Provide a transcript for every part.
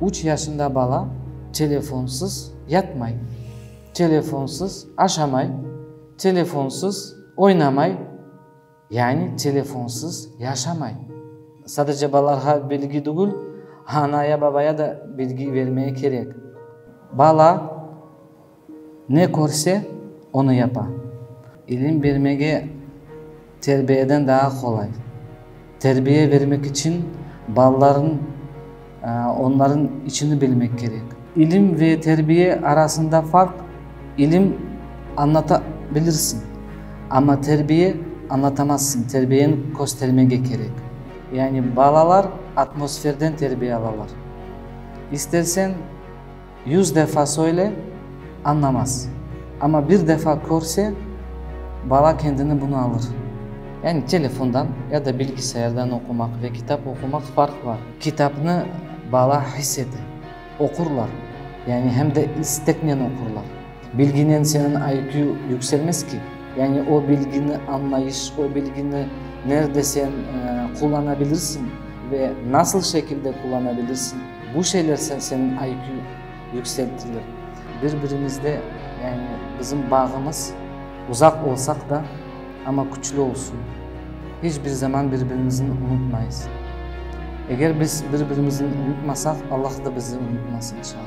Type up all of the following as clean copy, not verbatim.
Üç yaşında bala telefonsız yatmay, telefonsız aşamay, telefonsız oynamay, yani telefonsız yaşamay. Sadece balalarğa bilgi tügül, anaya, babaya da bilgi vermege kerek. Bala ne körse, onı yapa. İlim bermege terbiyeden daa qolay. Terbiye bermek içün balaların, onların içini bilmek kerek. İlim ve terbiye arasında farq, ilim añlata bilirsiñ, amma terbiye añlatamazsıñ, terbiyeni köstermege kerek. Yani balalar atmosferden terbiye alalar. İsterseñ, Yuz defa söyle, añlamaz. Amma bir defa körse, bala kendini bunı alır. Yani telefondan ya da bilgisayardan oqumaq ve kitap oqumaq farq bar. Kitapnı bala his ete, oqurlar, yani hem de isteknen oqurlar. Bilginen seniñ IQ yükselmez ki. Yani o bilgini añlayış, o bilgini nerde sen qullana bilirsiñ ve nasıl şekilde qullana bilirsiñ, bu şeyler seniñ IQ yükseltilir. Bir-birimizde, yani bizim bağımız uzaq olsaq da, amma küçlü olsun. İç bir zaman bir-birimizni unutmayız. Eger biz bir-birimizni unutmasaq, Allah da bizi unutmaz, inşallah.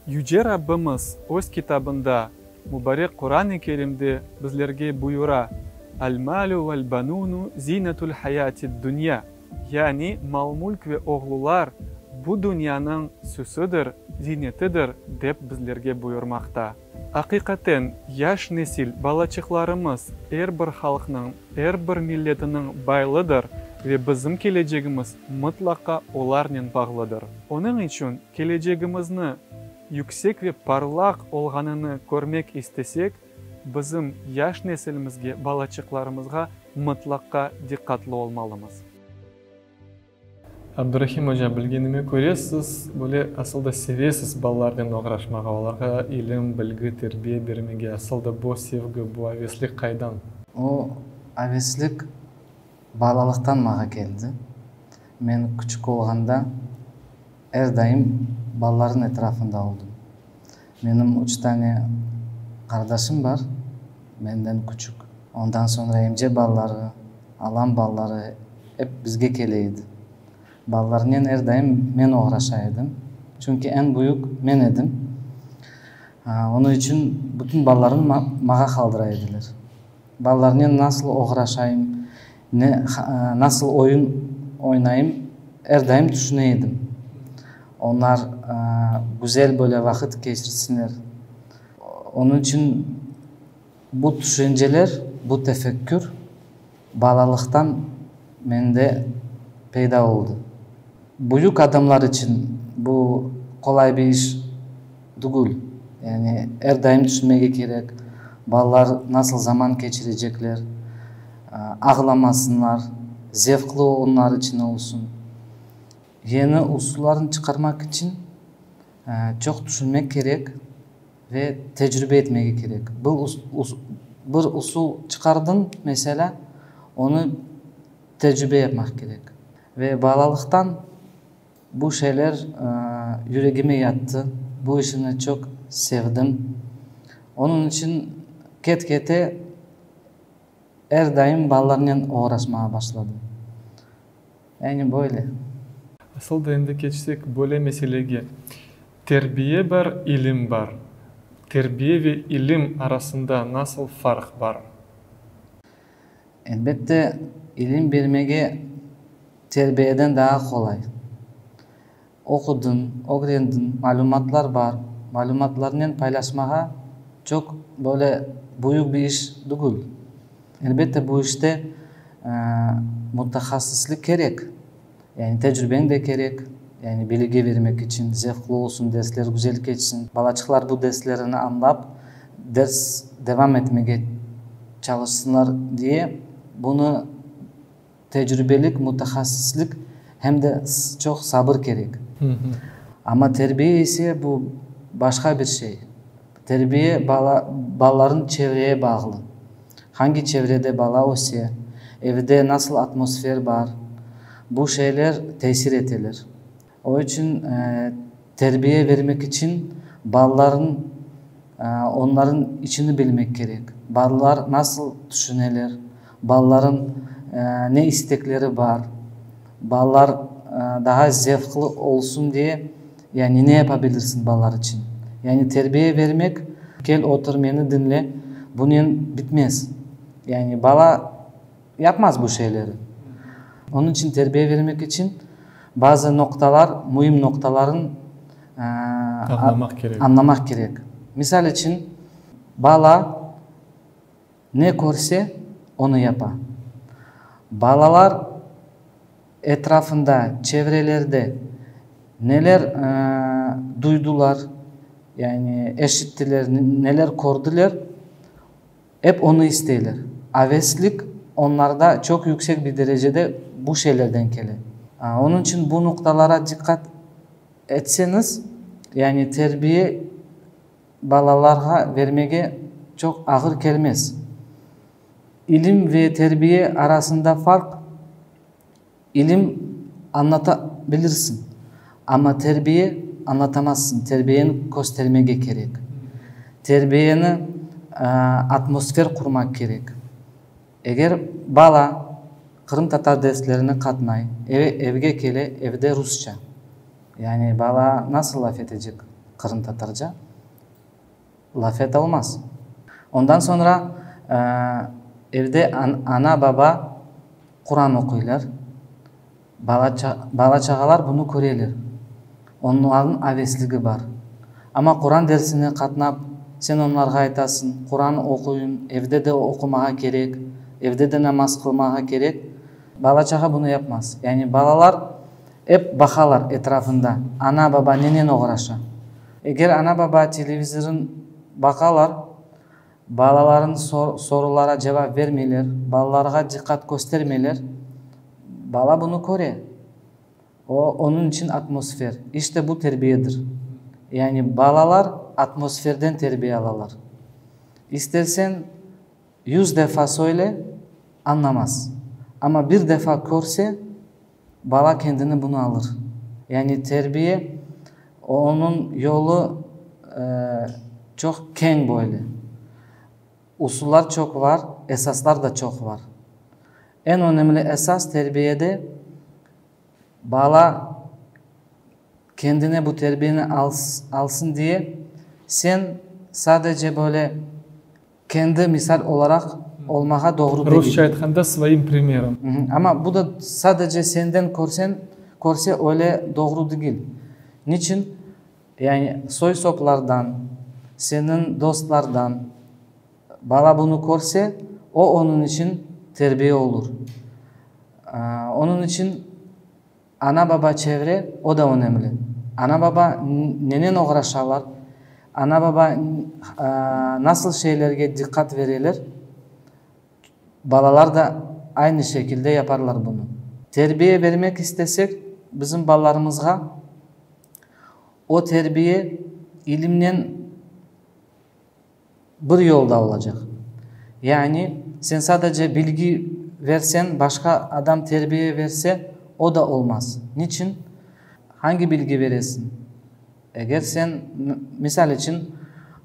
Yüce Rabbimiz Öz Kitabında, Mubarek Quran-ı Kerimde bizlerge buyura, Al-malü vel-banunu ziynetul hayatid-dünya, yani mal-mülk ve oğlular bu dünyanıñ süsüdir, ziynetidir, dep bizlerge buyurmaqta. Aqiqaten, yaş nesil, balaçıqlarımız er bir halqnıñ, er bir milletiniñ baylıdır ve bizim kelecegimiz mıtlaqa olarnen bağlıdır. Onıñ içün kelecegimizni yüksek ve parlaq olğanını körmek istesek, bizim yaş nesilimizge, balaçıqlarımızğa mıtlaqa diqqatlı olmalımız. Abdurahim oca, bilgenime köre, siz böyle asıl da sevesiz balalarnen oğraşmağa, olarğa ilim, bilgi, terbiye bermege. Asıl da bu sevgi, bu aveslik qaydan? O aveslik balalıqtan maña keldi. Men küçük olğanda er daim balalarnıñ etrafında oldım. Menim üç tane qardaşım bar, menden küçük. Ondan soñra emce balaları, alam balaları ep bizge kele edi. Balalarnen er daim men oğraşa edim, çünki eñ büyük men edim. Onıñ içün bütün balalarnı maña qaldıra ediler. Balalarnen nasıl oğraşayım, ne, nasıl oyun oynayım, er daim tüşüne edim. Onlar güzel böyle vaqıt keçirsinler. Onıñ içün bu tüşünceler, bu tefekkür balalıqtan mende peyda oldı. Büyük adamlar içün bu qolay bir iş tügül. Yani er daim tüşünmege kerek, balalar nasıl zaman keçirecekler, ağlamasınlar, zevqlı onlar içün olsun. Yeñi usullarnı çıqarmaq içün çoq tüşünmek kerek ve tecrübe etmege kerek. Bir usul çıqardıñ, meselâ, onı tecrübe yapmaq kerek. Ve balalıqtan bu şeyler yüregime yattı, bu işini çoq sevdim. Onıñ içün ket-kete er daim balalarnen oğraşmağa başladım. Yani böyle. Asıl da endi keçsek böyle meselege. Terbiye bar, ilim bar. Terbiye ve ilim arasında nasıl farq bar? Elbette, ilim bermege terbiyeden daa qolay. Oqudıñ, ögrendiñ, malümatlar bar. Malümatlarnen paylaşmağa çoq böyle büyük bir iş tügül. Elbette, bu işte mütehassıslik kerek, yani tecrübeñ de kerek, yani bilgi bermek içün, zevqlı olsun dersler, güzel keçsin, balaçıqlar bu derslerini añlap, ders devam etmege çalışsınlar diye, bunı tecrübelik, mütehassıslik hem de çoq sabır kerek. Amma terbiye ise bu başqa bir şey. Terbiye bala, balaların çevreye bağlı. Hangi çevrede bala öse, evde nasıl atmosfer bar, bu şeyler tesir eteler. O içün terbiye bermek içün balaların, onların içini bilmek kerek. Balalar nasıl tüşüneler, balaların ne istekleri bar, balalar daha zevqlı olsun diye, yani ne yapabilirsiñ balalar içün. Yani terbiye bermek, kel otur, meni diñle, bunen bitmez. Yani bala yapmaz bu şeyleri. Onıñ içün terbiye bermek içün bazı noqtalar, müim noqtaların añlamaq kerek. Añlamaq kerek. Misal içün, bala ne körse, onı yapa. Balalar etrafında, çevrelerde neler duydular, yani eşittiler, neler kördiler, ep onı isteyler. Aveslik onlarda çoq yüksek bir derecede bu şeylerden kele. Onıñ içün bu noqtalara diqqat etseñiz, yani terbiye balalarğa vermege çoq ağır kelmez. İlim ve terbiye arasında farq, ilim añlata bilirsiñ, amma terbiye añlatamazsıñ, terbiyeni köstermege kerek. Terbiyeni atmosfer qurmaq kerek. Eger bala qırımtatar derslerine qatnay, evge kele, evde rusça, yani bala nasıl laf etecek qırımtatarca? Laf etalmaz. Ondan soñra evde ana-baba Quran oquylar, bala-çağalar bunı köreler, onlarnıñ avesligi bar. Amma Quran dersine qatnap, sen onlarğa aytasıñ, Quran oquyın, evde de oqumağa kerek, evde de namaz qılmağa kerek, bala-çağa bunı yapmaz. Yani balalar ep baqalar etrafında, ana-baba nenen oğraşa. Eger ana-baba televizorın baqalar, balaların sorulara cevap vermeyler, balalarğa diqqat köstermeyler, bala bunı köre. O, onıñ içün atmosfer. İşte bu terbiyedir. Yani balalar atmosferden terbiye alalar. İstersen yuz defa söyle, añlamaz. Amma bir defa körse, Bala kendini bunı alır. Yani terbiye, onıñ yolu çoq keñ böyle. Usullar çoq var, esaslar da çoq var. Eñ önemli esas terbiyede bala kendine bu terbiyeni alsın diye, sen sadece böyle Kendi misal olaraq olmağa doğru degil. Rusça aytqanda, svoim primerom. Amma bu da sadece senden körsen, körse öyle doğru degil. Niçin? Yani soy-soplardan, seniñ dostlardan bala bunı körse, o onıñ içün terbiye olur. Onıñ içün Ana-baba çevre, o da önemli. Ana-baba nenen oğraşalar, ana-baba nasıl şeylerge diqqat vereler, balalar da aynı şekilde yaparlar bunı. Terbiye bermek istesek bizim balalarımızğa, o terbiye ilimnen bir yolda olacaq. Yani, sen sadece bilgi versen, başqa adam terbiye verse, o da olmaz. Niçin? Hangi bilgi veresiñ? Eger sen, misal içün,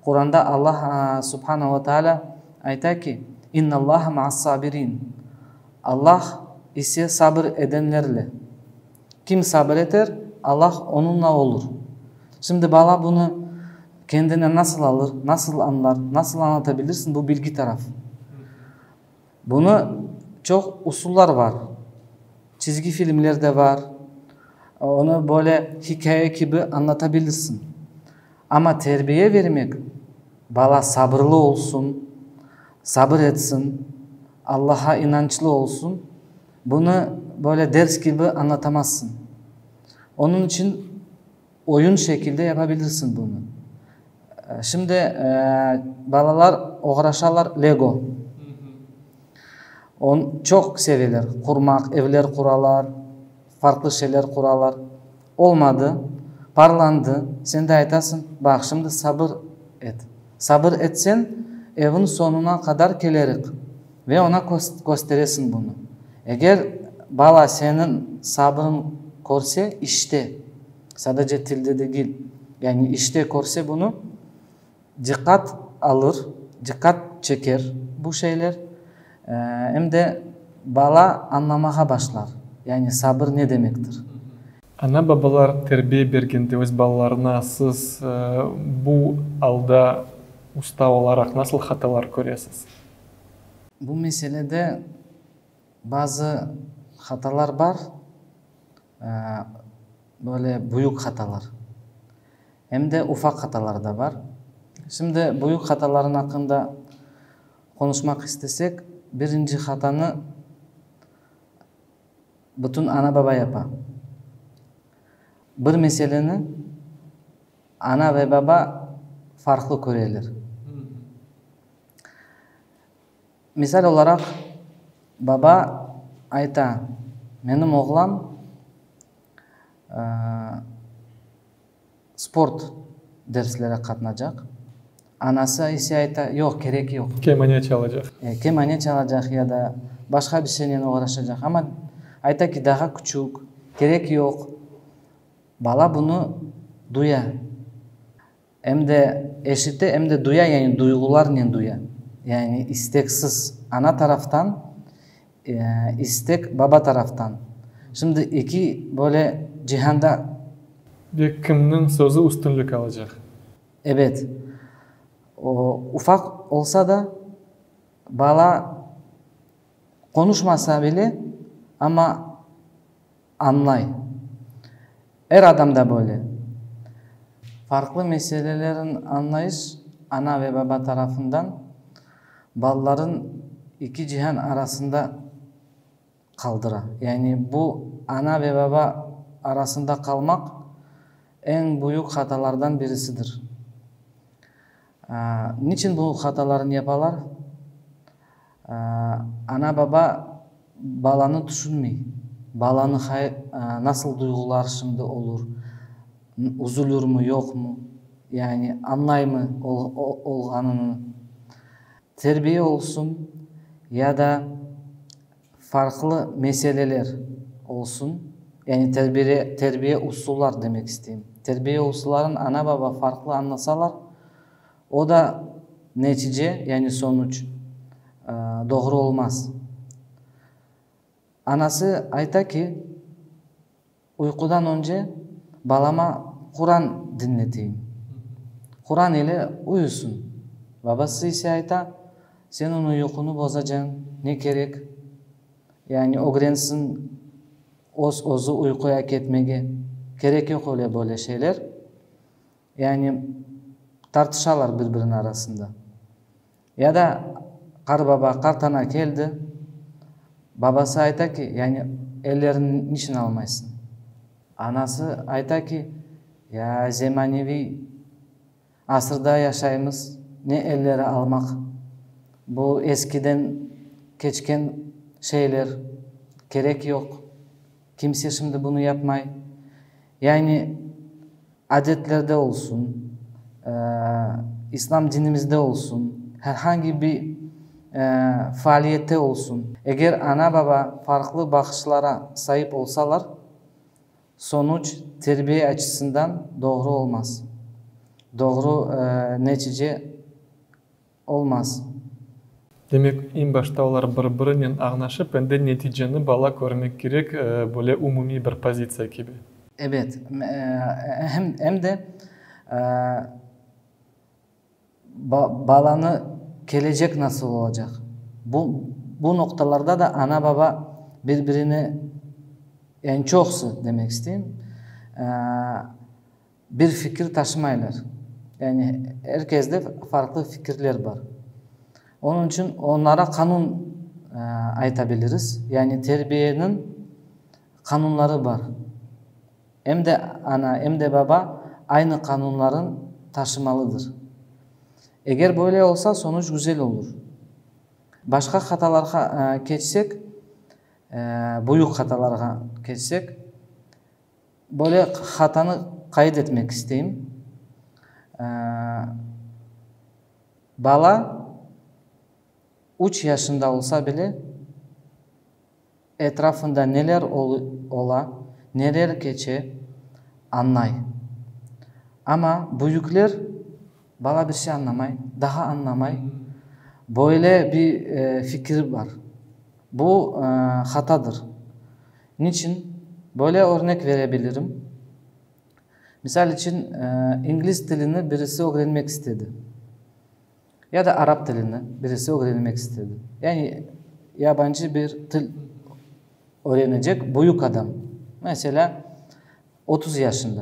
Quranda Allah subhana ve taalâ ayta ki, İnnallaha ma'as-sabirin, Allah ise sabır edenlerle. Kim sabır eter, Allah onunla olur. Şimdi bala bunı kendine nasıl alır, nasıl añlar, nasıl añlatabilirsiñ, bu bilgi taraf. Bunı çoq usullar bar. Çizgi filmler de bar. Onı böyle hikâye kibi añlatabilirsiñ. Amma terbiye bermek, bala sabırlı olsun, sabır etsin, Allaha inançlı olsun, bunı böyle ders kibi añlatamazsıñ. Onıñ içün oyun şekilde yapabilirsiñ bunı. Şimdi balalar oğraşalar lego. Onı çoq seveler, qurmaq, evler quralar, farqlı şeyler quralar. Olmadı, parlandı, sen de aytasıñ, Baq, şimdi sabır et. Sabır etseñ, evniñ soñuna qadar kelerik. Ve oña kösteresiñ bunı. Eger bala seniñ sabırıñ körse, işte, sadece tilde degil, yani işte körse bunı, diqqat alır, diqqat çeker bu şeyler, em de bala añlamağa başlar, yani sabır ne demektir. Ana-babalar terbiye bergende öz balalarına siz bu alda usta olaraq nasıl hatalar köresiz? Bu meselede bazı hatalar bar, böyle büyük hatalar. Em de ufaq hatalar da bar. Şimdi büyük hataların aqqında qonuşmaq istesek, birinci hatanı bütün ana-baba yapa. Bir meseleni ana ve baba farqlı köreler. Misal olaraq, baba ayta, Menim oğlan sport derslere qatnacaq. Anası ise ayta, Yoq, kerek yoq. Kemane çalacaq. Kemane çalacaq ya da başqa bir şeynen oğraşacaq. Amma ayta ki, daha küçük, kerek yoq. Bala bunı duya. Em de eşite, em de duya, yani duyğularnen duya. Yani isteksiz ana taraftan, istek baba taraftan. Şimdi eki böyle cihanda. Ve kimniñ sözü üstünlik alacaq? Ebet. O, ufaq olsa da, bala qonuşmasa bile, amma Añlay. Er adamda böyle. Farqlı meselelerin añlayış ana ve baba tarafından balaların iki cihan arasında qaldıra. Yani bu ana ve baba arasında qalmaq eñ büyük hatalardan birisidir. Niçin bu hataların yapalar? Ana-baba balanı tüşünmey. Balanı nasıl duyğular şimdi olur, üzülürmi, yoqmı, yani añlaymı olğanını. Terbiye olsun ya da farqlı meseleler olsun, yani terbiye usullar demek isteyim. Terbiye usulların ana-baba farqlı añlasalar, O da netice, yani sonuç, doğru olmaz. Anası ayta ki, uyqudan önce balama Quran diñleteyim. Quran ile uyusın. Babası ise ayta, sen onıñ yuqunı bozacañ, ne kerek? Yani ögrensin öz-özü uyquya ketmege. Kerek yoq öyle böyle şeyler. Yani tartışalar bir-biriniñ arasında. Ya da qarbaba, qartana keldi, babası ayta ki, yani ellerini niçin almaysıñ? Anası ayta ki, ya zemaneviy asırda yaşaymız, ne elleri almaq, bu eskiden keçken şeyler, kerek yoq, kimse şimdi bunı yapmay. Yani adetlerde olsun, İslâm dinimizde olsun, her hangi bir faaliyette olsun, eger ana-baba farqlı baqışlara saip olsalar, sonuç terbiye açısından doğru olmaz, doğru netice olmaz. Demek, eñ başta olar bir-birinen añlaşıp, endi neticeni bala körmek kerek, böyle umumiy bir pozitsiya kibi. Ebet, em de balanı kelecek nasıl olacaq, bu bu noqtalarda da ana-baba bir-birini, yani çoqusı demek isteyim, Bir fikir taşımaylar. Yani er kesde farqlı fikirler bar. Onıñ içün onlara qanun ayta biliriz. Yani terbiyeniñ qanunları bar. Em de ana, em de baba aynı qanunların taşımalıdır. Eger böyle olsa, sonuç güzel olur. Başqa hatalarğa keçsek, büyük hatalarğa keçsek. Böyle hatanı qayd etmek isteyim. Bala üç yaşında olsa bile, etrafında neler ola, neler keçe, añlay. Amma büyükler, bala bir şey añlamay, daha añlamay, böyle bir fikir bar. Bu hatadır. Niçin? Böyle örnek bere bilirim. Misal içün, ingliz tilini birisi ögrenmek istedi. Ya da arap tilini birisi ögrenmek istedi. Yani yabancı bir til öğrenecek büyük adam. Meselâ, 30 yaşında.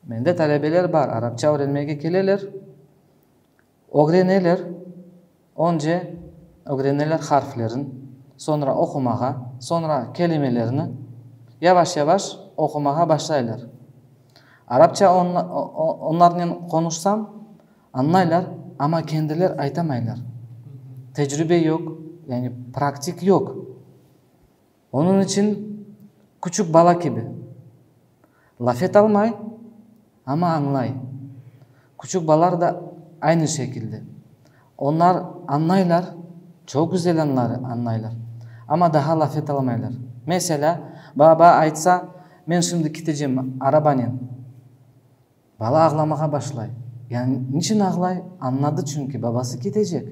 Mende talebeler bar, arapça öğrenmege keleler. Ögreneler, önce ögreneler harflerin, soñra oqumağa, soñra kelimelerini yavaş-yavaş oqumağa başlaylar. Arapça onlarnen qonuşsam, añlaylar, amma kendiler aytamaylar. Tecrübe yoq, yani praktik yoq. Onıñ içün küçük bala kibi, laf etalmay, amma añlay. Küçük balalar da aynı şekilde. Onlar añlaylar, çoq güzel añlaylar, amma daha laf etalmaylar. Meselâ, baba aytsa, men şimdi ketecem arabanen. Bala ağlamağa başlay. Yani, niçün ağlay? Añladı çünki, babası ketecek.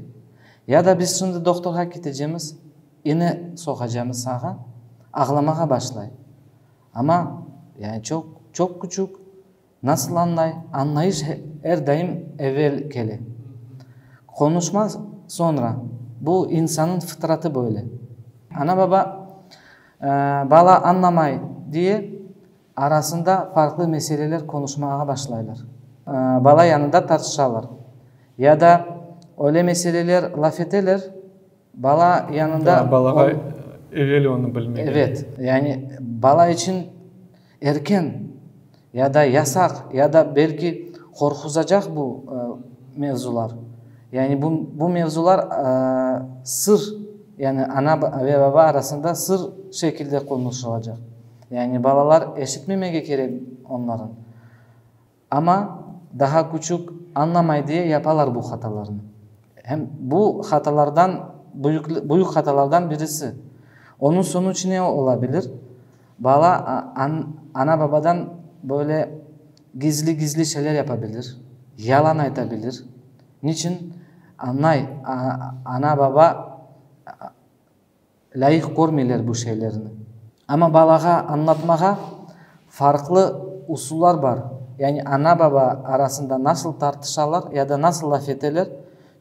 Ya da biz şimdi dohtorğa ketecemiz, ine soqacamız saña, ağlamağa başlay. Amma, yani, çoq, çoq küçük, nasıl añlay? Añlayış er daim evel kele. Qonuşma soñra. Bu insannıñ fıtratı böyle. Ana-baba, bala añlamay diye, Arasında farqlı meseleler qonuşmağa başlaylar. Bala yanında tartışalar. Ya da öyle meseleler laf eteler, bala yanında. Da, balağa evel onı bilmege. Evet, yani bala içün erken ya da yasaq, ya da belki qorquzacaq bu mevzular. Yani bu, bu mevzular sır, yani ana ve baba arasında sır şekilde qonuşılacaq. Yani balalar eşitmemege kerek onların. Amma daha küçük añlamay diye yapalar bu hatalarnı. Hem bu hatalardan büyük, büyük hatalardan birisi. Onıñ sonuçı ne ola bilir? Bala ana-babadan böyle gizli-gizli şeyler yapa bilir, yalan ayta bilir. Niçün? Añlay, ana-baba Lâyıq körmeyler bu şeylerni. Amma balağa añlatmağa farqlı usullar bar. Yani ana-baba arasında nasıl tartışalar ya da nasıl laf eteler,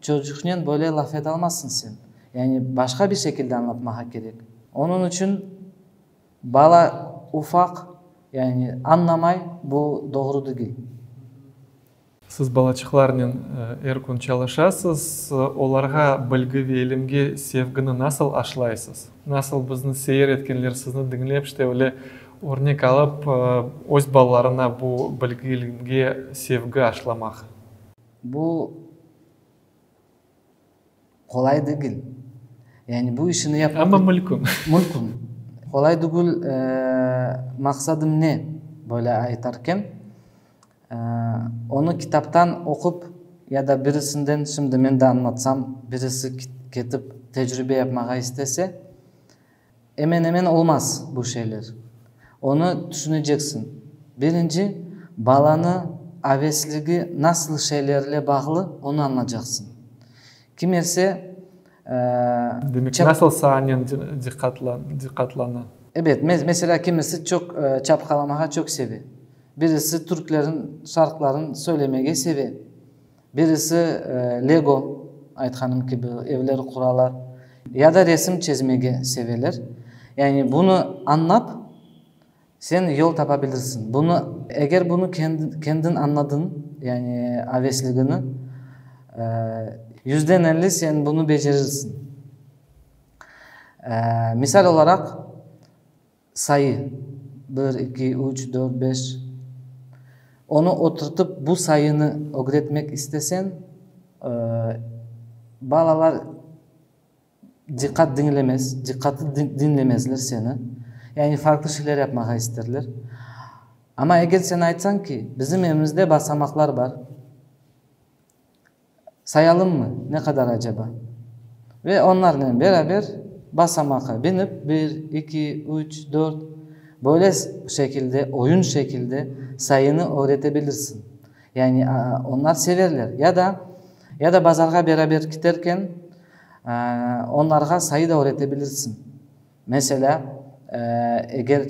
çocuqnen böyle laf etalmazsıñ sen. Yani başqa bir şekilde añlatmağa kerek. Onıñ içün bala ufaq, yani añlamay, bu doğru degil. Siz balaçıqlarnen er kün çalışasız. Olarğa bilgi ve ilimge sevgini nasıl aşlaysız? Nasıl bizni seyir etkenler sizni diñlep, işte öyle örnek alıp, öz balalarına bu bilgi, ilimge sevgi aşlamaq? Bu qolay degil. Yani bu işini yapmaq. Amma mülkün. Mülkün. Qolay degil, maqsadım ne, böyle aytarken? Onı kitaptan oqup ya da birisinden, şimdi men de añlatsam, birisi ketip tecrübe yapmağa istese, emen-emen olmaz bu şeyler. Onı tüşüneceksiñ. Birinci, balanı avesligi nasıl şeylerle bağlı, onı añlacaqsıñ. Kimerse, Demek, nasıl saanen diqqatlana? Ebet, meselâ, kimisi çoq çapqalamağa çoq seve. Birisi türklerin şarqların söylemege seve. Birisi lego, aytqanım kibi, evler quralar. Ya da resim çezmege seveler. Yani bunı añlap, sen yol tapa bilirsiñ. Bunı, eger bunı kendiñ añladıñ, yani avesligini, 50% sen bunı becerirsiñ. Misal olaraq, Sayı, bir, eki, üç, dört, beş. Onı oturtıp bu sayını ögretmek istesen, balalar diqqat diñlemez, diqqatlı diñlemezler seni. Yani farqlı şeyler yapmağa isterler. Amma eger sen aytsañ ki, bizim evimizde basamaqlar bar, sayalımmı, ne qadar acaba? Ve onlarnen beraber basamaqa binip, bir, eki, üç, dört, böyle şekilde, oyun şekilde sayını öğretebilirsiñ. Yani onlar severler. Ya da, ya da bazarğa beraber kiterken, onlarğa sayı da öğretebilirsiñ. Meselâ, eger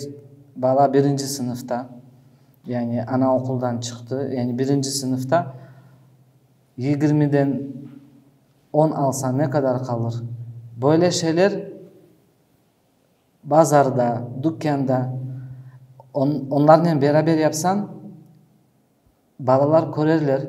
bala birinci sınıfta, yani anaoquldan çıqtı, yani birinci sınıfta yigirmiden on alsa ne qadar qalır? Böyle şeyler bazarda, dükkânda onlarnen beraber yapsañ, Balalar körerler,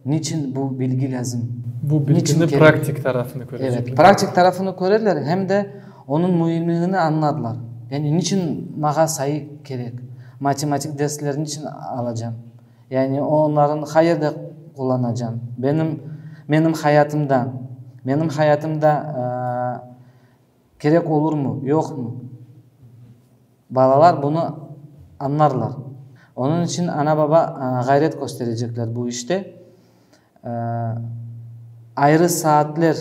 niçin bu bilgi lâzim, Bu niçin bilgini kerek. praktik tarafını Evet, körecekler. praktik tarafını körerler, hem de onıñ müimligini añlarlar. Yani niçin maña sayı kerek, matematik dersler niçin alacam, yani onların qayerde qullanacam, benim, menim hayatımda, menim hayatımda kerek olurmı, yoqmı? Balalar bunı añlarlar. Onıñ içün ana-baba ğayret kösterecekler bu işte. Ayrı saatler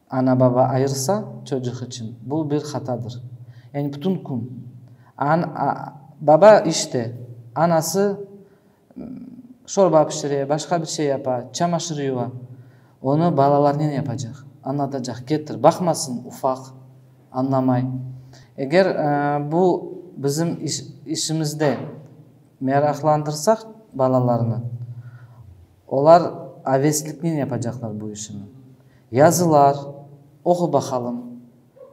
ana-baba ayırsa çocuq içün, bu bir hatadır. Yani bütün kün. Baba işte, anası şorba pişire, başqa bir şey yapa, çamaşır yuva. Onı balalarnen yapacaq, añlatacaq, ketir, baqmasın ufaq, añlamay. Eger bu bizim işimizde meraqlandırsaq balalarnı, olar avesliknen yapacaqlar bu işini. Yazılar, oqu baqalım,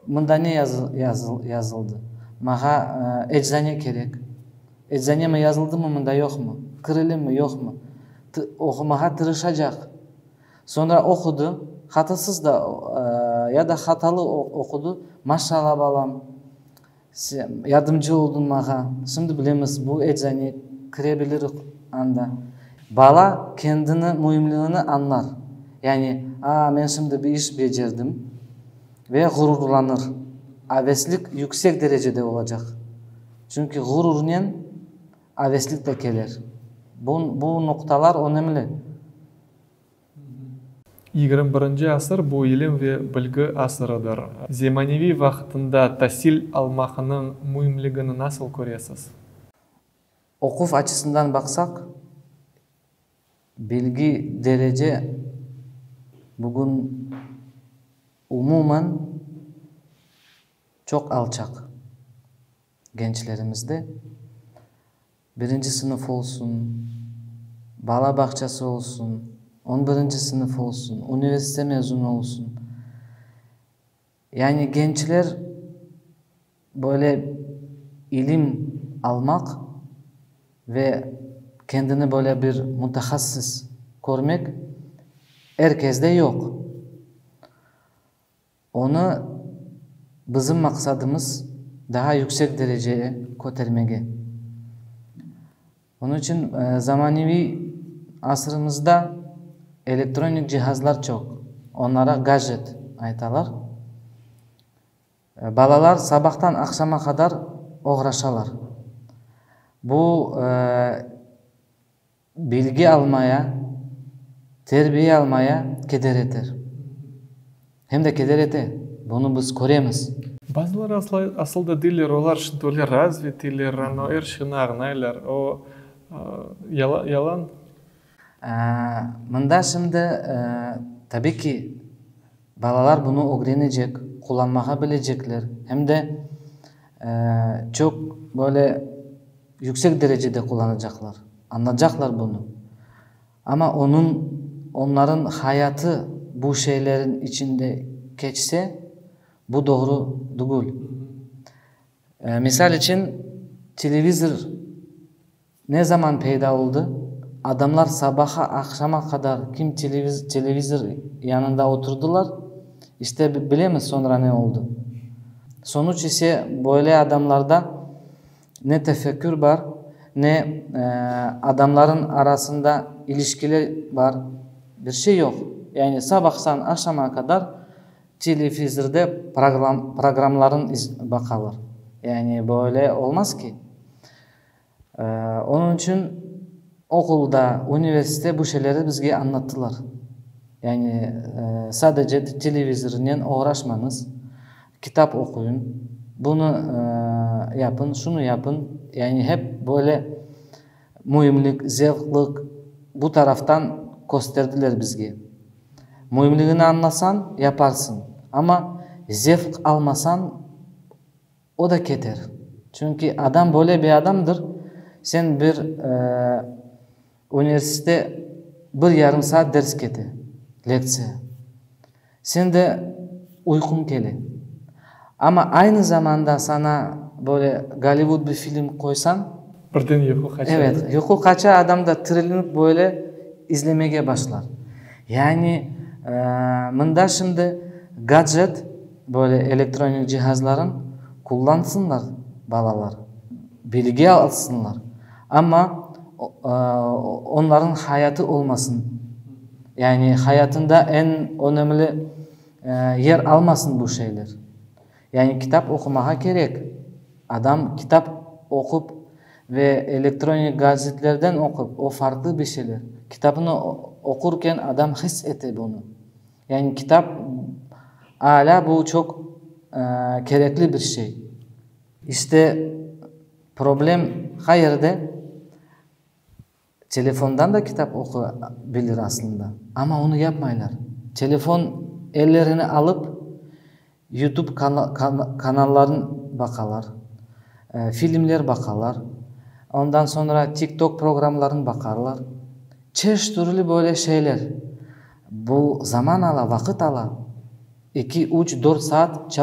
mında ne yazıldı, maña eczane kerek, eczanemi yazıldımı mında yoqmı, kirilimi yoqmı, oqumağa tırışacaq. Soñra oqudı, hatasız da ya da hatalı oqudı, maşalla balam, sen yardımcı oldıñ maña, şimdi bilemiz, bu eczane, kire bilirik anda. Bala kendini müimligini añlar, yani, a, men şimdi bir iş becerdim, ve ğururlanır. Aveslik yüksek derecede olacaq, çünki ğururnen aveslik de kelir. Bu, bu noqtalar önemli. Yigirmi birinci asır bu ilim ve bilgi asırıdır. Zemaneviy vaqıtında tasil almaqnıñ müimligini nasıl köresiz? Oquv açısından baqsaq, bilgi derece bugün umumen çoq alçaq gençlerimizde. Birinci sınıf olsun, bala bağçası olsun, on birinci sınıf olsun, universitet mezunı olsun. Yani gençler böyle ilim almaq ve kendini böyle bir mütehassıs körmek er kesde yoq. Onı bizim maqsadımız daa yüksek dereceye kötermege. Onıñ içün zamaneviy asırımızda elektronik cihazlar çoq, onlara gajet aytalar. Balalar sabahtan aqşama qadar oğraşalar. Bu bilgi almaya, terbiye almaya keder eter. Hem de keder ete, bunı biz köremiz. Bazıları asıl da deyler, olar şimdi öyle razvitiyler, ano er şeyni añlaylar. O yalan? Mında şimdi, tabi ki, balalar bunı ögrenecek, qullanmağa bilecekler, hem de çoq böyle yüksek derecede qullanacaqlar, añlacaqlar bunı. Amma onıñ, onların hayatı bu şeylerin içinde keçse, bu doğru tügül. Misal içün, televizor ne zaman peyda oldı? Adamlar sabaha aqşama qadar kim televizor yanında oturdılar, işte, bilemiz soñra ne oldı. Sonuç ise böyle adamlarda ne tefekkür bar, ne adamların arasında ilişkiler bar, bir şey yoq. Yani sabahtan aqşama qadar. Televizorda programların baqalar. Yani böyle olmaz ki. Onıñ içün oqulda, universitette bu şeyleri bizge añlattılar. Yani sadece televizornen oğraşmañız, kitap oquyıñ, bunı yapıñ, şunı yapıñ. Yani hep böyle müimlik, zevqlıq bu taraftan kösterdiler bizge. Müimligini añlasañ, yaparsıñ, amma zevq almasañ, o da keter. Çünki adam böyle bir adamdır, sen bir universitette bir yarım saat ders kete, lektsiya. Sen de uyquñ kele. Amma aynı zamanda saña böyle Gollivud bir film qoysañ. Birden yuqu qaça. Evet, yuqu qaça, adam da tirilenip böyle izlemege başlar. Yani mında şimdi gadjet, böyle elektronik cihazların qullansınlar balalar, bilgi alsınlar, amma onlarnıñ hayatı olmasın. Yani hayatında eñ önemli yer almasın bu şeyler. Yani kitap oqumağa kerek. Adam kitap oqup ve elektronik gazetlerden oqup, o farqlı bir şeyler. Kitapnı oqurken adam his ete bunı. Yani kitap alâ bu çoq kerekli bir şey. İşte, problem qayerde? Telefondan da kitap oqu bilir aslında, amma onı yapmaylar. Telefon ellerine alıp, YouTube kanalların baqalar, filmler baqalar, ondan soñra TikTok programların baqarlar. Çeşit türlü böyle şeyler. Bu zaman ala, vaqıt ala. Eki, üç, dört saat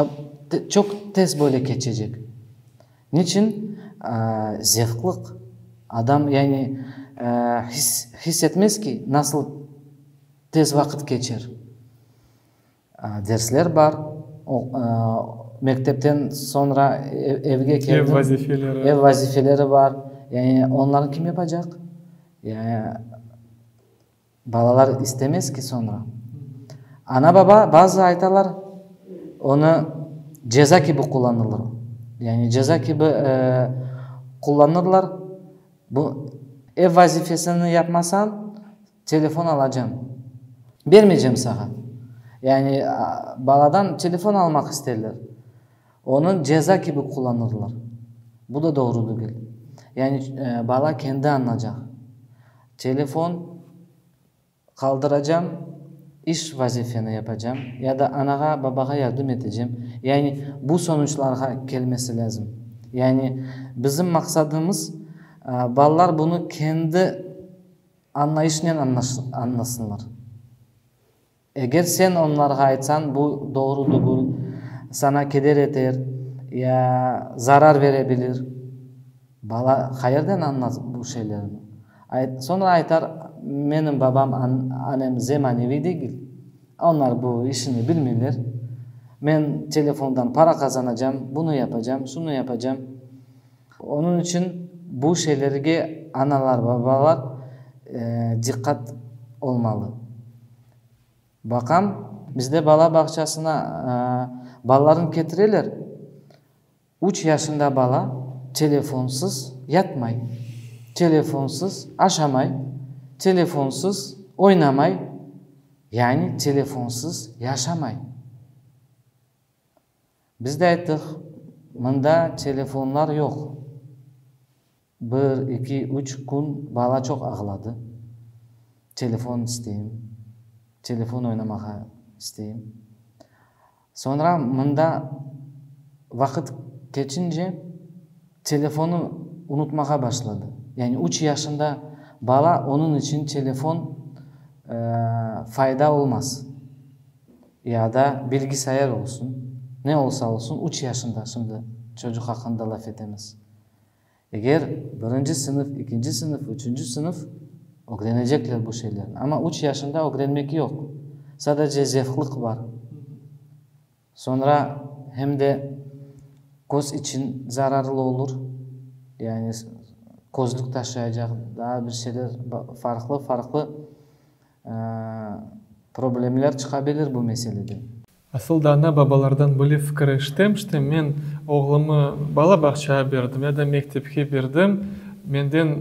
çoq tez böyle keçecek. Niçin? Zevqlıq. Adam yani his, his etmez ki, nasıl tez vaqıt keçer. Dersler bar, mektepten soñra evge keldim. Ev vazifeleri. Ev vazifeleri bar. Yani onlarnı kim yapacaq? Yani Balalar istemez ki soñra. Ana-baba bazı aytalar, onı ceza kibi qullanırlar. Yani ceza kibi qullanırlar, bu ev vazifesini yapmasañ, telefon alacam, bermeycem saña. Yani baladan telefon almaq isterler. Onı ceza kibi qullanırlar. Bu da doğru degil. Yani bala kendi añlacaq. Telefon qaldıracam, iş vazifeni yapacam ya da anağa, babağa yardım etecem. Yani bu sonuçlarğa kelmesi lâzim. Yani bizim maqsadımız, balalar bunı kendi añlayışnen añlasınlar. Eger sen onlarğa aytsañ, bu doğru tügül, saña keder eter ya zarar bere bilir, bala qayerden añlar bu şeylerni? Soñra aytar, menim babam, anem zemaneviy degil, onlar bu işini bilmeyler, men telefondan para qazanacam, bunı yapacam, şunı yapacam. Onıñ içün bu şeylerge analar, babalar diqqat olmalı. Baqam, bizde bala bağçasına balalarnı ketireler, üç yaşında bala telefonsız yatmay, telefonsız aşamay, telefonsız oynamay, yani telefonsız yaşamay. Biz de ayttıq, mında telefonlar yoq. Bir, eki, üç kün bala çoq ağladı. Telefon isteyim, telefon oynamağa isteyim. Soñra mında vaqıt keçince telefonı unutmağa başladı. Yani üç yaşında bala, onıñ içün telefon fayda olmaz. Ya da bilgisayar olsun, ne olsa olsun, üç yaşında şimdi çocuq aqqında laf etemiz. Eger birinci sınıf, ekinci sınıf, üçünci sınıf ögrenecekler bu şeylerni. Amma üç yaşında ögrenmek yoq. Sadece zevqlıq bar. Soñra hem de köz içün zararlı olur, yani közlük taşıyacaq, daa bir şeyler, farqlı-farqlı problemler çıqabilir bu meselede. Asıl da ana-babalardan böyle fikir eşitem, işte men oğlumı bala bağçağa berdim ya da mektepke berdim, menden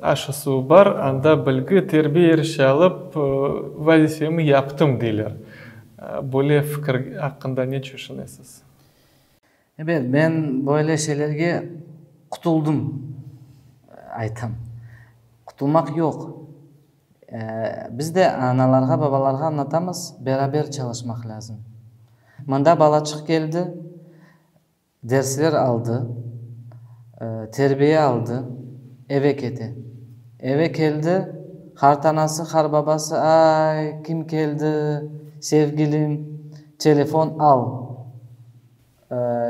aşı-suvu bar, anda bilgi, terbiye er şey alıp, vazifemi yaptım, deyler. Böyle fikir aqqında ne tüşünesiz? Ebet, men böyle şeylerge qutuldım, aytam. Qutulmaq yoq. Biz de analarğa, babalarğa añlatamız, beraber çalışmaq lâzim. Mında balaçıq keldi, dersler aldı, terbiye aldı, eve kete. Eve keldi, qartanası, qarbabası, Ay, kim keldi, sevgilim, telefon al.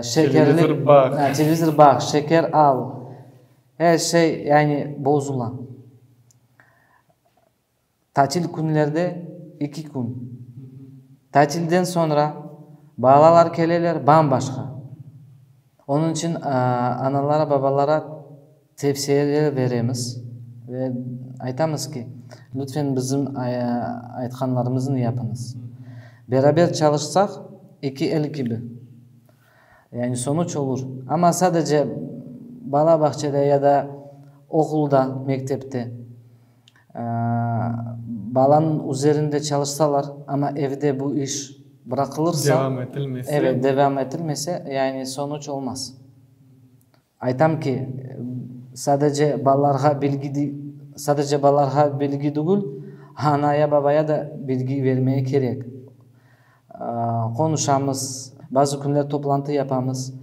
Şekerlik, Televizor baq. Televizor baq, şeker al. Er şey, yani, bozula. Tatil künlerde eki kün. Tatilden soñra balalar keleler, bam-başqa. Onıñ içün analara, babalara tevsiyeler beremiz ve aytamız ki, lütfen bizim aytqanlarımıznı yapıñız. Beraber çalışsaq, eki el kibi, yani sonuç olur. Amma sadece bala bağçada ya da oqulda, mektepte Balanıñ üzerinde çalışsalar, amma evde bu iş bıraqılırsa, Devam etilmese. Evet, devam etilmese, yani sonuç olmaz. Aytam ki, sadece balalarğa bilgi, sadece balalarğa bilgi tügül, anaya, babaya da bilgi vermeye kerek. Qonuşamız, bazı künler toplantı yapamız,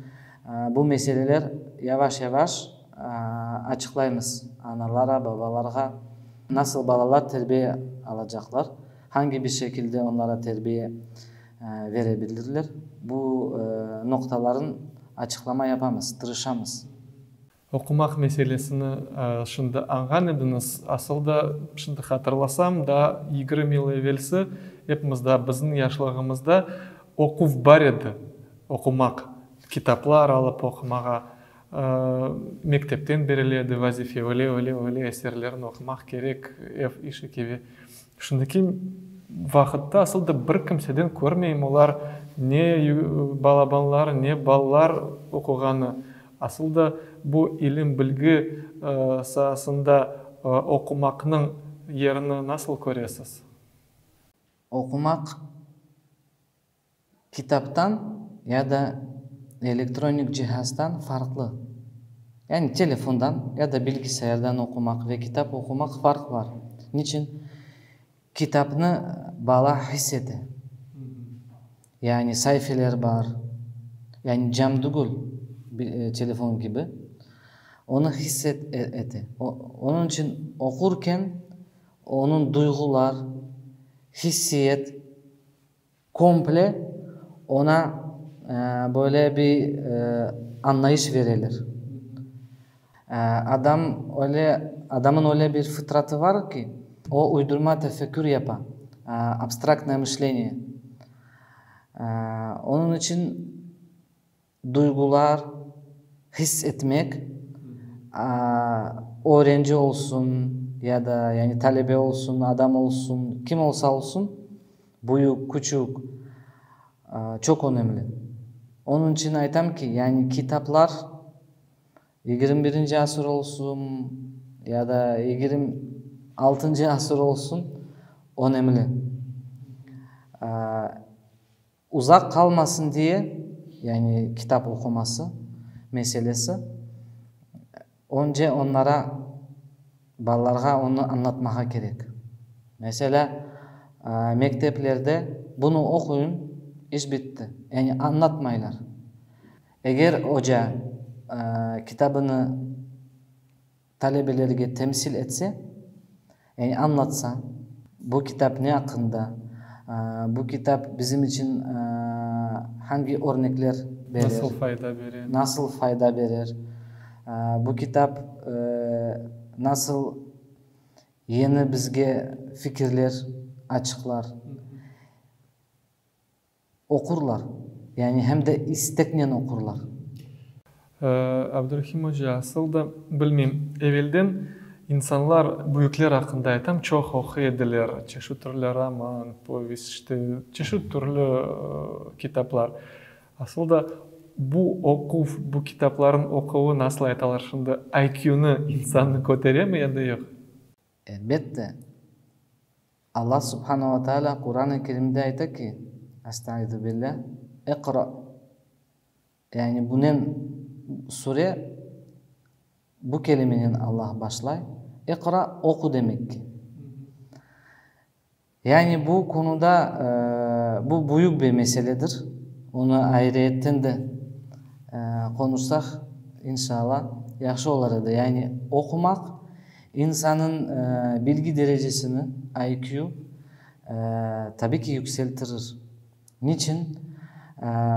bu meseleler yavaş-yavaş açıqlaymız analara, babalarğa, nasıl balalar terbiye alacaqlar, hangi bir şekilde onlara terbiye vere bilirler, bu noqtaların açıqlama yapamız, tırışamız. Oqumaq meselesini şimdi añğan ediñiz. Asıl da, şimdi hatırlasam, daa 20 yıl evelsi epimiz daa bizim yaşlığımızda oquv bar edi, oqumaq, kitaplar alıp oqumağa, mektepten berile edi vazife, öyle, öyle, öyle eserlerni oqumaq kerek, ev işi kibi. Şimdiki vaqıtta asıl da bir kimseden körmeyim, olar ne balabanlar, ne balalar oquğanı. Asıl da bu ilim-bilgi saasında oqumaqnıñ yerini nasıl köresiz? Oqumaq kitaptan ya da elektronik cihazdan farqlı. Yani telefondan ya da bilgisayardan oqumaq ve kitap oqumaq farq bar. Niçin? Kitapnı bala his ete. Yani saifeler bar, yani cam tügül, telefon kibi, onı his ete. Onıñ içün oqurken onıñ duyğular, hissiyet komple oña böyle bir añlayış bereler. Adam öyle, adamın öyle bir fıtratı var ki, o uydurma tefekkür yapa, abstraktnoye mışleniye. Onıñ içün duyğular, his etmek, öğrenci olsun ya da yani talebe olsun, adam olsun, kim olsa olsun, büyük, küçük, çoq önemli. Onıñ içün aytam ki, yani kitaplar 21-nci asır olsun ya da 26-ncı asır olsun, önemli. Uzaq qalmasın diye, yani kitap oquması meselesi, önce onlara, balalarğa onı añlatmağa kerek. Meselâ, mekteplerde bunı oquyın, iş bitti. Yani añlatmaylar. Eger oca kitabını talebelerge temsil etse, yani añlatsa, bu kitap ne aqqında, bu kitap bizim içün hangi örnekler berer, Nasıl fayda bere? nasıl fayda berer, bu kitap nasıl yeni bizge fikirler açıqlar, Oqurlar, yani hem de isteknen oqurlar. Abdurahim oca, asıl da, bilmeyim, evelden. İnsanlar, büyükler aqqında aytam, çoq oquy ediler, çeşit türlü roman, povest, işte, çeşit türlü kitaplar. Asıl da bu oquv, bu kitaplarnıñ oquvı, nasıl aytalar şimdi, IQ-nı insannı köteremi ya da yoq? Elbette. Allah subhane ve teala Quran-ı Kerimde ayta ki, Estaizu billah, İqra, yani bunen sure bu kelimenen Allah başlay, İqra, oqu demek ki. Yani bu konuda bu büyük bir meseledir, onı ayrıyetten de qonuşsaq, inşallah, yahşı olar edi. Yani oqumaq insanıñ bilgi derecesini, IQ, tabi ki yükseltirir. Niçin?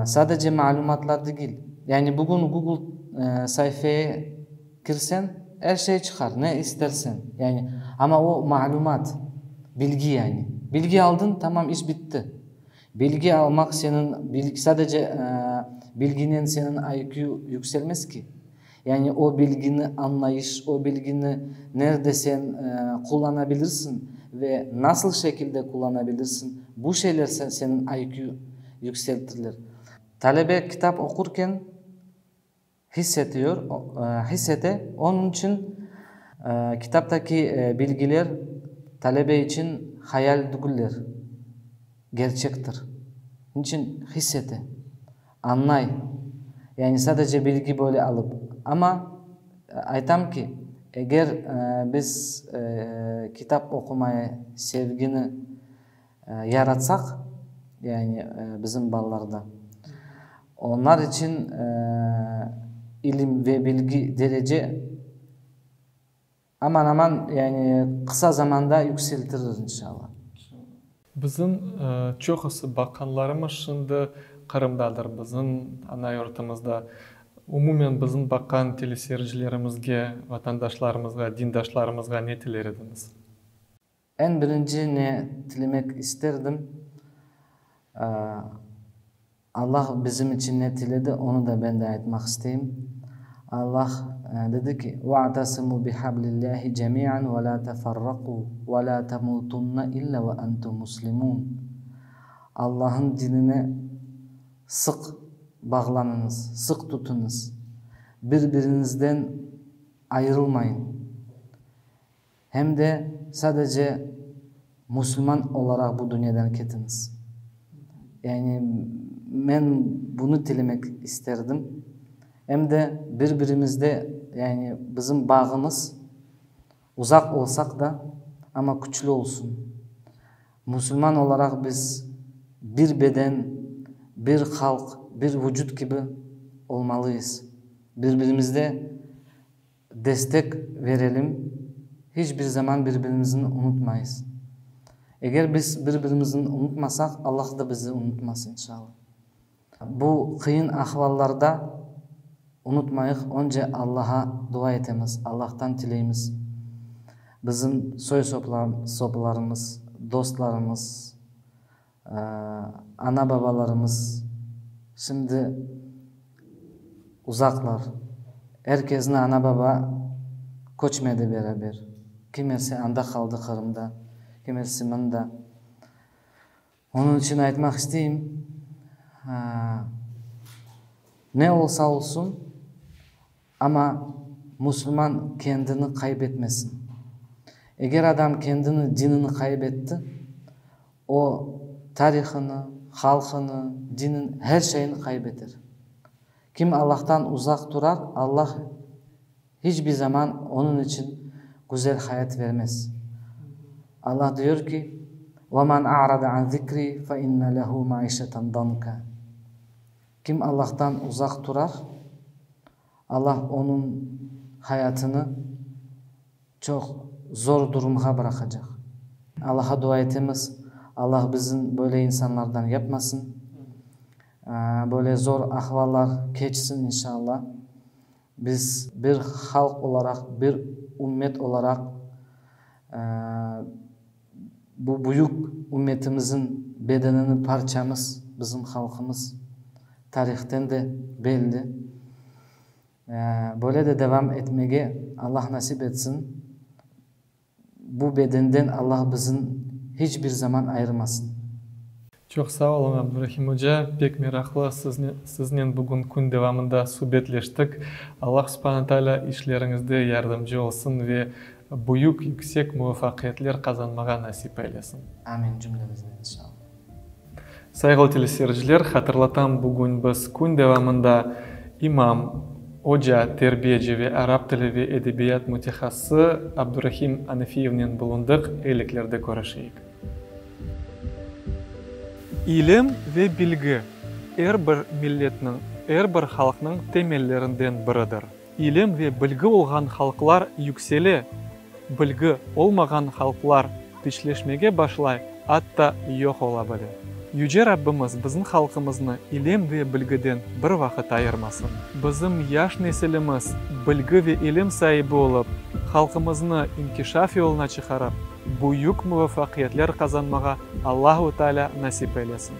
Sadece malümatlar degil. Yani bugün Google sayfaya kirseñ, er şey çıqar, ne isterseñ. Yani, amma o malümat, bilgi yani. Bilgi aldıñ, tamam, iş bitti. Bilgi almaq seniñ, sadece bilginen seniñ IQ yükselmez ki. Yani o bilgini añlayış, o bilgini nerde sen qullanabilirsiñ ve nasıl şekilde qullanabilirsiñ, bu şeyler seniñ IQ yükseltirler. Talebe kitap oqurken his etiyor, his ete, onıñ içün kitaptaki bilgiler talebe içün hayal dügüller, gerçektir. Niçün his ete, añlay, yani sadece bilgi böyle alıp. Amma aytam ki, eger biz kitap oqumaya sevgini yaratsaq, yani bizim balalarda, onlar içün ilim ve bilgi derece aman-aman, yani qısa zamanda yükseltirir, inşallah. Bizim çoqusı baqqanlarımız şimdi Qırımdadır, bizim ana yurtumızda. Umumen bizim baqqan teleseyircilerimizge, vatandaşlarımızğa, dindaşlarımızğa ne tiler ediñiz? Eñ birinci ne tilemek isterdim, Allah bizim içün ne tiledi, onı da ben de aytmaq isteyim. Allah dedi ki, Va'tasimu bihablillahi cemi'an ve la teferraku ve la temutunne illa ve entum muslimun. Allah'ın dinine sıq bağlanıñız, sıq tutuñız, bir-biriñizden ayırılmayın. Hem de sadece musulman olaraq bu dünyadan ketiñiz. Yani men bunı tilemek isterdim. Em de bir-birimizde, yani bizim bağımız, uzaq olsaq da, amma küçlü olsun. Musulman olaraq biz bir beden, bir halq, bir vucut kibi olmalıyız. Bir-birimizde Destek verelim, hiç bir zaman bir-birimizni unutmayız. Eger biz bir-birimizni unutmasaq, Allah da bizi unutmaz, inşallah. Bu qıyın ahvallarda unutmayıq, önce Allaha dua etemiz, Allahtan tileymiz. Bizim soy-soplarımız, dostlarımız, Ana-babalarımız şimdi uzaqlar. Er kesni ana-baba köçmedi beraber. Kimersi anda qaldı Qırımda, kimersi mında. Onıñ içün aytmaq isteyim, ne olsa olsun, Amma musulman kendini qayıp etmesin. Eger adam kendini, dinini qayıp etti, o, tarihını, halqını, dinin, her şeyini qayıp eter. Kim Allahtan uzaq turar, Allah hiç bir zaman onıñ içün güzel hayat vermez. Allah diyor ki, Ve men a'rada an zikri fe inne lehu maişeten danka. Kim Allahtan uzaq turar, Allah onıñ hayatını çoq zor durumğa bıraqacaq. Allaha dua etemiz, Allah bizni böyle insanlardan yapmasın. Böyle zor ahvallar keçsin, inşallah. Biz bir halq olaraq, bir ümmet olaraq bu büyük ümmetimizin bedenini parçamız, bizim halqımız tarihten de belli. Böyle de devam etmege Allah nasip etsin. Bu bedenden Allah bizim hiç bir zaman ayırmasın. Çoq sağ oluñ, Abdurahim oca, pek meraqlı siznen bugün kün devamında subetleştik. Allah subhane taalâ işleriñizde yardımcı olsun ve büyük, yüksek muvafaqiyetler qazanmağa nasip eylesin. Amin, cümlemiznen inşallah. Sayğılı teleseyirciler, hatırlatam, bugün biz kün devamında imam, oca, terbiyeci ve arap tili ve edebiyat mütehassısı Abdurahim Anefiyevnen bulundıq. Eyliklerde körüşeyik. İlim ve bilgi, er bir milletniñ, er bir halqnıñ temellerinden biridir. İlim ve bilgi olğan halqlar yüksele, bilgi olmağan halqlar piçleşmege başlay, atta yoq ola bile. Yüce Rabbimiz bizim halqımıznı ilim ve bilgiden bir vaqıt ayırmasın. Bizim yaş nesilimiz bilgi ve ilim saibi olıp, halqımıznı inkişaf yoluna çıqarıp, büyük muvafaqiyetler qazanmağa Allahu Teala nasip eylesin.